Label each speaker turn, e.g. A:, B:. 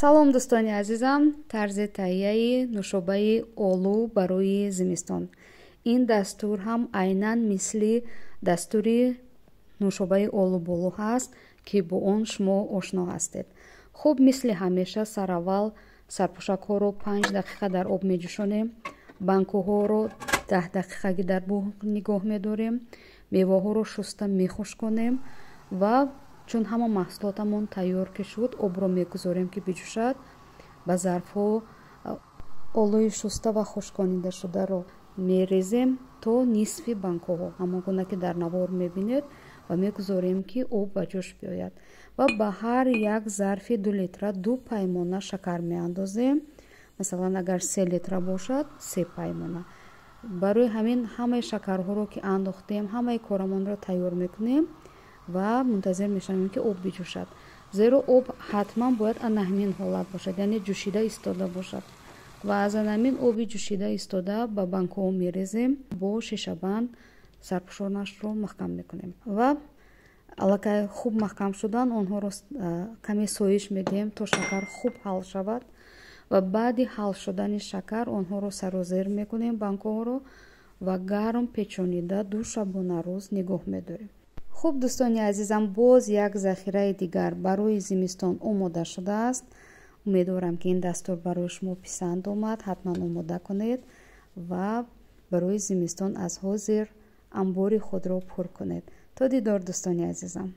A: Салом, дӯстони азизам. Тарзи таҳияи нӯшобаи олу барои зимистон. Ин дастур ҳам айнан мисли дастури нӯшобаи олуболу ҳаст, ки бо он шумо ошно ҳастед. Хуб, мисли ҳамеша сараввал сарпӯшакҳоро 5 дақиқа дар об меҷӯшонем, банкаҳоро 10 дақиқагӣ дар буғ нигоҳ медорем, меваҳоро шуста мехушконем ва чун ҳама маҳсулотамон тайёр ки шуд, обро мегузорем, ки биҷӯшад. Ба зарфҳо олӯи шуста ва хушконидашударо мерезем то нисфи банкаҳо, ҳамон гуна ки дар навор мебинед, ва мегузорем, ки об ба ҷӯш биёяд, ва ба ҳар як зарфи 2 литра ду паймона шакар меандозем. Масалан, агар 3 литра бошад, се паймона. Барои ҳамин ҳамаи шакарҳоро ки андохтем, ҳамаи корамонро тайёр мекунем ва мунтазир мешавем, ки об биҷӯшад, зеро об ҳатман бояд ана ҳамин ҳолат бошад, яъне ҷӯшида истода бошад. Ва аз ана ҳамин оби ҷӯшида истода ба банкаҳо мерезем, бо шишабанд сарпӯшонашро маҳкам мекунем ва аллакай хуб маҳкам шудан, онҳоро каме соиш медиҳем, то шакар хуб ҳал шавад. Ва баъди ҳал шудани шакар онҳоро сарозер мекунем банкаҳоро ва гарм печонида ду шабонарӯз нигоҳ медорем. Хуб, дӯстони азизам, боз як захираи дигар барои зимистон омода шудааст. Умедворам, ки ин дастур барои шумо писанд омад. Ҳатман омода кунед ва барои зимистон аз ҳозир амбори худро пур кунед. То дидор, дӯстони азизам.